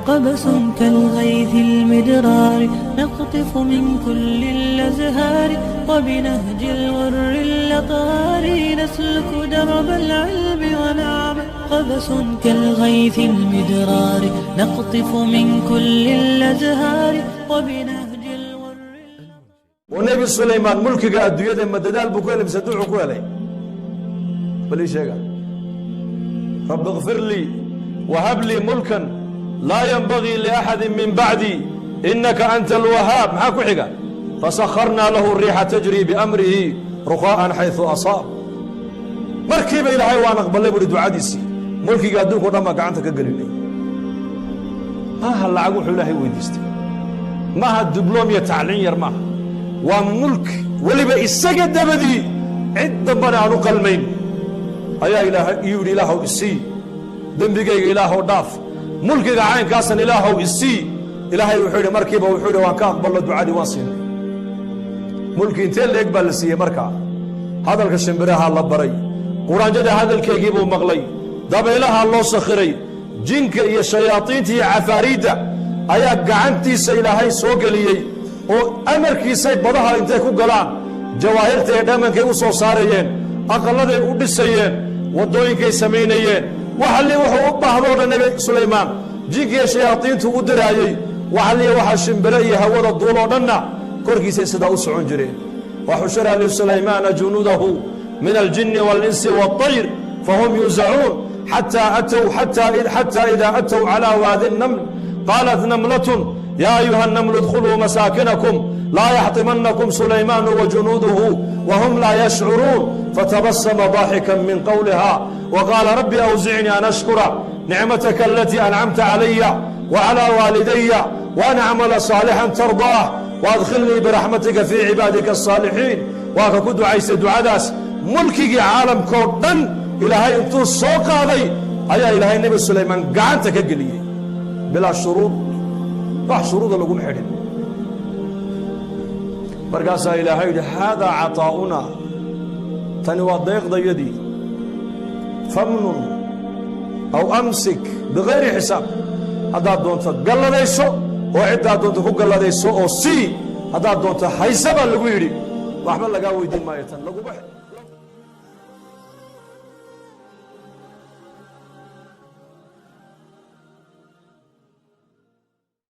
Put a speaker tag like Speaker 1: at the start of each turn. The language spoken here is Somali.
Speaker 1: قبس كالغيث المدرار، نقطف من كل الأزهار، وبنهج الغر الأطهار نسلك درب العلم ونعمل. قبس كالغيث المدرار، نقطف من كل الأزهار، وبنهج الغر.
Speaker 2: Oo Nebi Sulaymaan mulkiga adduunyada ma dadaal buu ku helay mise ducuu ku helay? Bal ii sheega. رب اغفر لي وهب لي ملكا لا ينبغي لأحد من بعدي إنك أنت الوهاب. Maxaa ku xiga? فسخرنا له الريح تجري بأمره رخاء حيث أصاب. Markiiba Ilaahay waan aqbalay buhi ducadiisii, mulkiga adduunka o dhan baa gacanta ka gelinay. Maaha lacag wuxuu Ilaahay weydiistay, maaha dibloom iyo tacliin yar maaha, waa mulk weliba isaga dabadii cid dambana aan u qalmayn ayaa Ilaahay iyuu yidhi, "Ilaahow isii, dembigayga Ilaahow dhaaf, mulkiga caynkaasan Ilaahow isii." Ilaahay wuxuu yidhi markiiba, wuxuu yidhi, "Waan ka aqballo ducadii, waan siinay." Mulki intee leeg baa la siiyey markaa? Hadalka shimbiraha la baray, quraanjada hadalkeygii buu maqlay, dabaylaha loo sakhiray, jinka iyo shayaadiinta iyo cafaariidda ayaa gacantiisa Ilaahay soo geliyey oo amarkiisay badaha intay ku galaan jawaahirta ee dhamankay u soo saarayeen, aqalladay u dhisayeen, waddooyinkay samaynayeen. Waxalli wuxuu u baahdoo dhan Nebi Sulaymaan jinka iyo shayaadiintu u diraayey. Waxalli waxa shimbire iyo hawada duuloo dhanna korkiisay sidaa u socon jireen. وحشر لسليمان جنوده من الجن والإنس والطير فهم يوزعون، حتى أتوا حتى إذا أتوا على وادي النمل قالت نملة يا أيها النمل ادخلوا مساكنكم لا يحطمنكم سليمان وجنوده وهم لا يشعرون، فتبسم ضاحكا من قولها وقال رب أوزعني أن أشكر نعمتك التي أنعمت علي وعلى والدي وأن أعمل صالحا ترضاه وأدخلني برحمتك في عبادك الصالحين. Waa ka ku ducaystay ducadaas. Mulkigii caalamkoo dhan Ilaahay intuu soo qaaday ayaa Ilaahay Nebi Sulaymaan gacanta ka geliyey bilaa shuruud, wax shuruuda laguma xidhin. Markaasaa Ilaahay yidhi, هذا عطاؤنا, tani waa deeqdayadii, فامنن أو أمسك بغير حساب. Haddaad doonto galladayso oo ciddaad doonto ku galladayso oo sii, haddaad doonto haysa baa lagu yidhi, waxba lagaa weydiin maayo tan laguma.